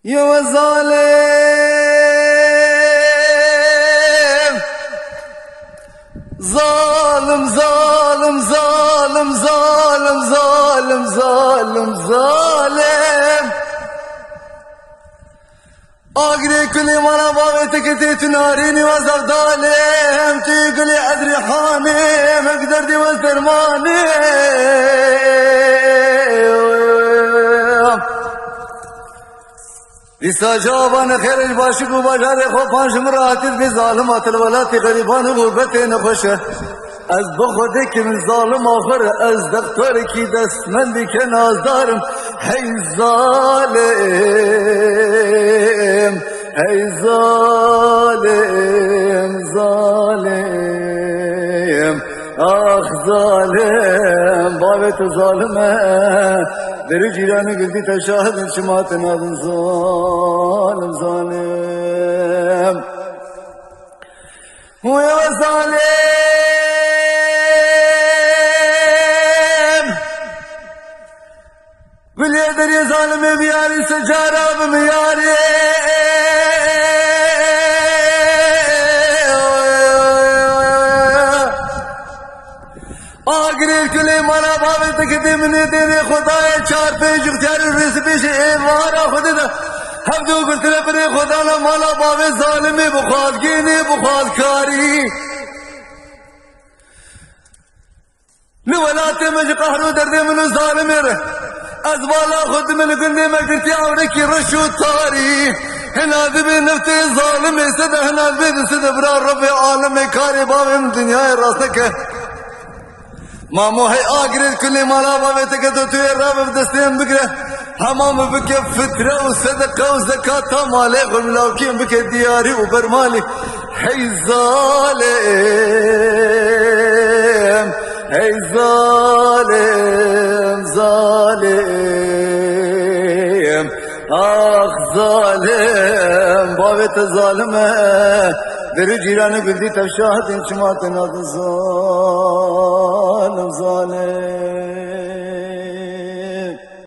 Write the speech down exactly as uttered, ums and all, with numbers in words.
Yewe zalim! Zalim, zalim, zalim, zalim, zalim, zalim, zalim. Agirê kulê mala bavê te ketê tu narînî, we zevdalê, hem tu yê gulê edrîhanê, hem derdê we dermanê. Dîsa cewabane xêr ji başik û bajarê xwe pan ji min re hatî dibê zalim hatil welatî xerîban û gurbetê nexweş e. Ez bi Xwedê kim zalim axir e, ez dextorekî destmendî ke nazdar im. Hey zalim, hey zalim, zalim. Ax zalim, bavê tu zalim e. Derî cîranê gildî te şahid in, çima te nadin zalim, zalim. Wê we zalim. Gulê derê zalimê biyarî, secara bi miyarê. Agirê kulê mala bavê te ketê min ê dêrê Xwedayê çar pênc ixtiyarê rêzibêjê êvara Xwedê de hevdû girtine birê Xwedana mala bavê zalimê bi xwazgênê bi xwazkarî. Li welatê me ji qehr û derdê min û zalimê re. Ez bala xwe dime li gundê me girtiye ewrekî reş û tarî. Hina dibê neftê zalimê sede, hina dibê di sede bira Rebbê alemê karê bavê min dinyayê rast neke. Mamo hey agirê kulê mala bavê te ke tu yê rabe bi destê min bigire. Hema min bike fitre û sedeqe û zekata malê xwe, milawkî min bike diyarî û bermalî. Hey zalim, hey zalim, zalim. Ax zalim, bavê te zalim e. Derî cîranê gildî te şahid in, çima te nadin zalim, zalim.